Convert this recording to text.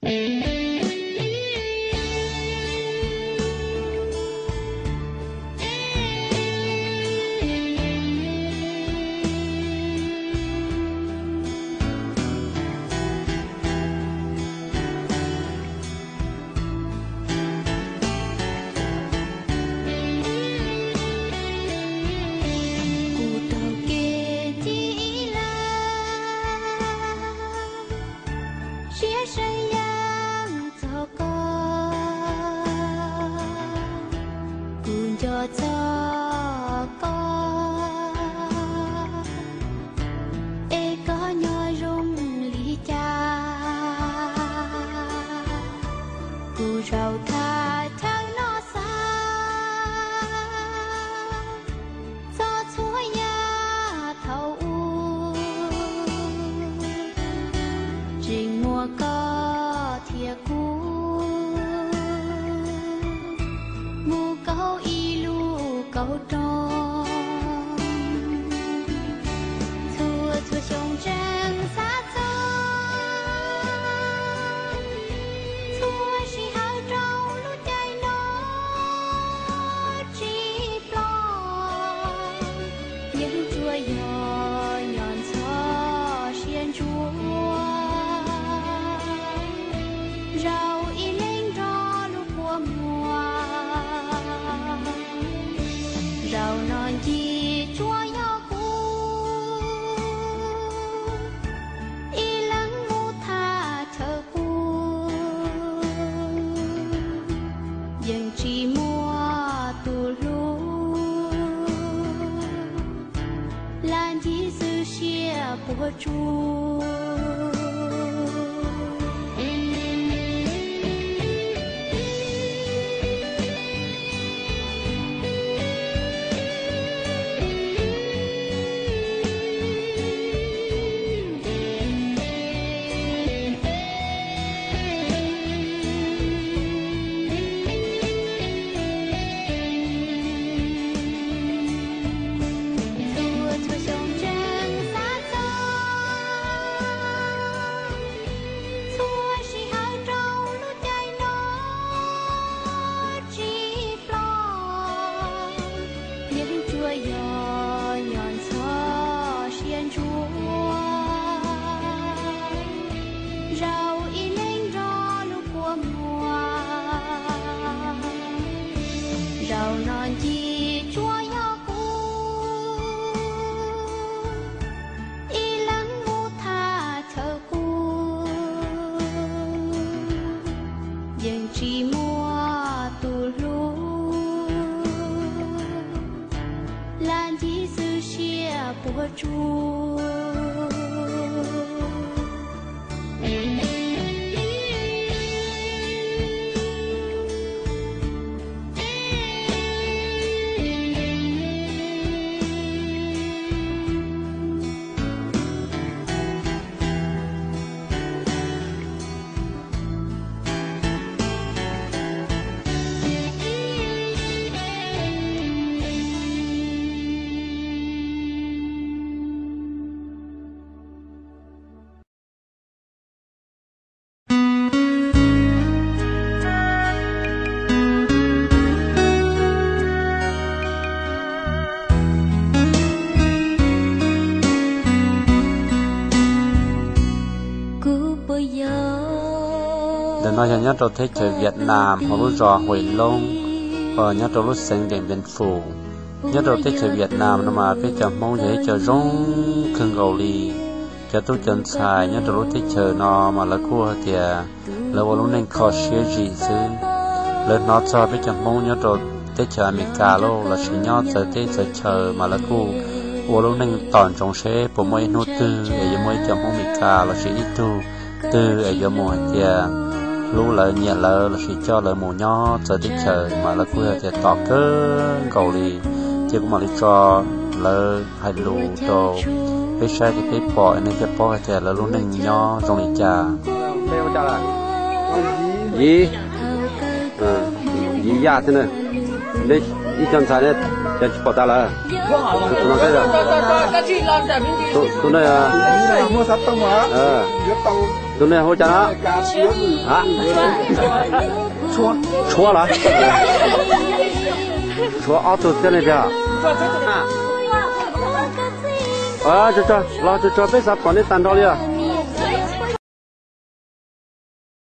Kuv taug kev ncig ib lawm, siab seev yeej txog koj, kuv nco txog koj, es koj nyob zoo li cas. Kuv zaum thaj chaw no xav txog txhua yam thaum ub, tseem muaj koj thiab kuv mus kaum ib lub kaum roob. Txhua txhua xyoo tseem xav txog txhua sij hawm rau lub caij no tsis ploj, yeej tsuas yog nco ntxhov siab ntsuav. Zaum ib leeg nrog lub kua muag, zaum no ncig tsuas yog kuv, ib leeg mus thaj chaw qub, yeej tsis muaj tus hlub, lam ncig xwb siab puas tsuaj. Txhua txhua xyoo tseem xav txog txhua sij hawm rau lub caij no tsis ploj, yeej tsuas yog nco ntxhov siab ntsuav. Zaum ib leeg nrog lub kua muag, zaum no ncig tsuas yog kuv, ib leeg mus thaj chaw qub, yeej tsis muaj tus hlub, lam ncig xwb siab puas tsuaj. Ntawm no yog nyob rau teb chaws Vietnam hauv lub zos Huais Loob, nyob rau lub xeev Điện Biên Phủ. Nyob rau teb chaws Vietnam no mas peb cov Hmoob yog ib co zoo kawg nkaus li. Cov tub cov ntxhais nyob rau lub teb chaws no mas lawv kuj hais tias lawv ua lub neej kho siab zim xwb. Lawv hnov txog peb cov Hmoob nyob rau teb chaws Amelikas lauj lossis nyob txawv teb txawv chaw mas lawv kuj ua lub neej tos ntsoov seb puas muaj ib hnub twg es yuav muaj ib co Hmoob Amelikas lossis ib tug twg es yuav mus hais tias hlub lawv nyiam lawv lossis coj lawv mus nyob txawv teb chaws mas lawv kuj hais tias tos kawg nkaus li. Ces kuv mam li tso lawv hais lus rau peb saib thiab peb pom es nej thiaj paub hais tias lawv lub neej nyob zoo li cas. Yiv, Yiv Yaj thiab na. Ib co ntxhais ne, cas tsis pom tas lawm? Tus no, tus no, Tus no hu cas no? Tshuav los? Tshuav ob tug thiab li tiag. Los tsuag tsuag peb xav pom nej tag nrho li os.